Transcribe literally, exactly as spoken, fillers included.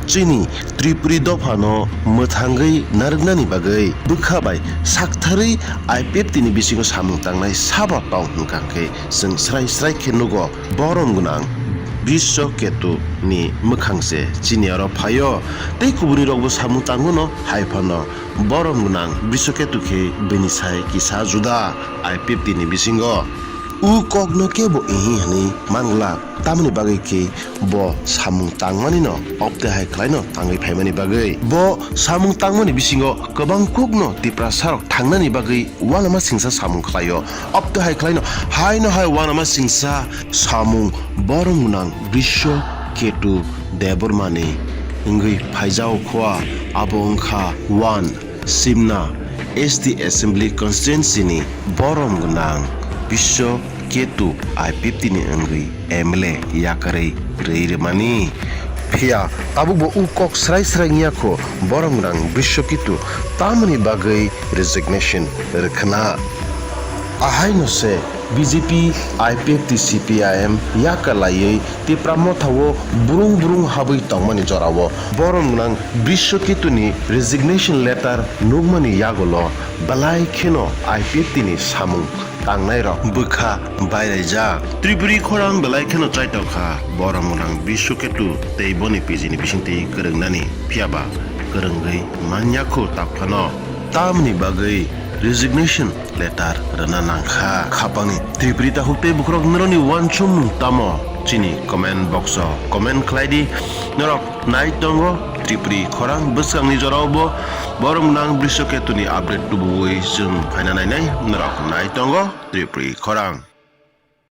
Chini Tripuri dophano mwthangwi narwknani bagwi bwkha bai saktharwi I P F T ni bisingo samung tangnai sabo tong hwnkha khe chwng srai srai khe nugo borom gwnang Brisho Ketu ni mwkhang se chini oro phaio tei kubuni rokbo samung tangono hai phano borom gwnang Brisho Ketu khe bini sai kisa juda I P F T ni bisingo. U kokno kebo ihi hwnwi mangla, tamoni bagwi khe bo samung tangmani no opte hai khlaino tangwi phaimani bagwi. Bo samung tangmani bisingo kwbang kokno Tiprasa rok thangnani bagwi uanama singsa samung khlaio. Opte hai khlaino haino hai uanama singsa samung borom gwnang Brisho Ketu Debbarmani wngwi phaijao khua, abo wngkha one Simna S T Assembly Constituency ni borom gwnang Biswa Ketu I P F T ni wngwi M L A yakarwi rwi rwmani. Phiya tabukbo u kok srai srai wngya kho, borom gwnang Biswa Ketu tamoni bagwi resignation rwkhna. Ahaino se B J P, I P F T, C P I M yakarlaiwi Tipra Motha o brung brung habwi tongmani jorao borom gwnang Biswa Ketuni resignation letter nukmani yagulo belai kheno I P F T ni samung tangnairok bwkha bairaijak. Tripuri khorang belai kheno chaitokha borom gwnang Biswa Ketu tei boni P G ni bisingtwi kwrwngnani, phiyaba kwrwngwi manya kho taphano. Tamoni bagwi resignation letter rwna nangkha. Khapangni Tripuri takhuk tei bukhurok norokni uansukmung tamo? Chini comment box o comment khlai di. Norok nai tongo Tripuri khorang bwskangni jorao bo borom gwnang Biswa Ketuni update tubuwi chwng phaina nainai. Norok nai tongo Tripuri khorang.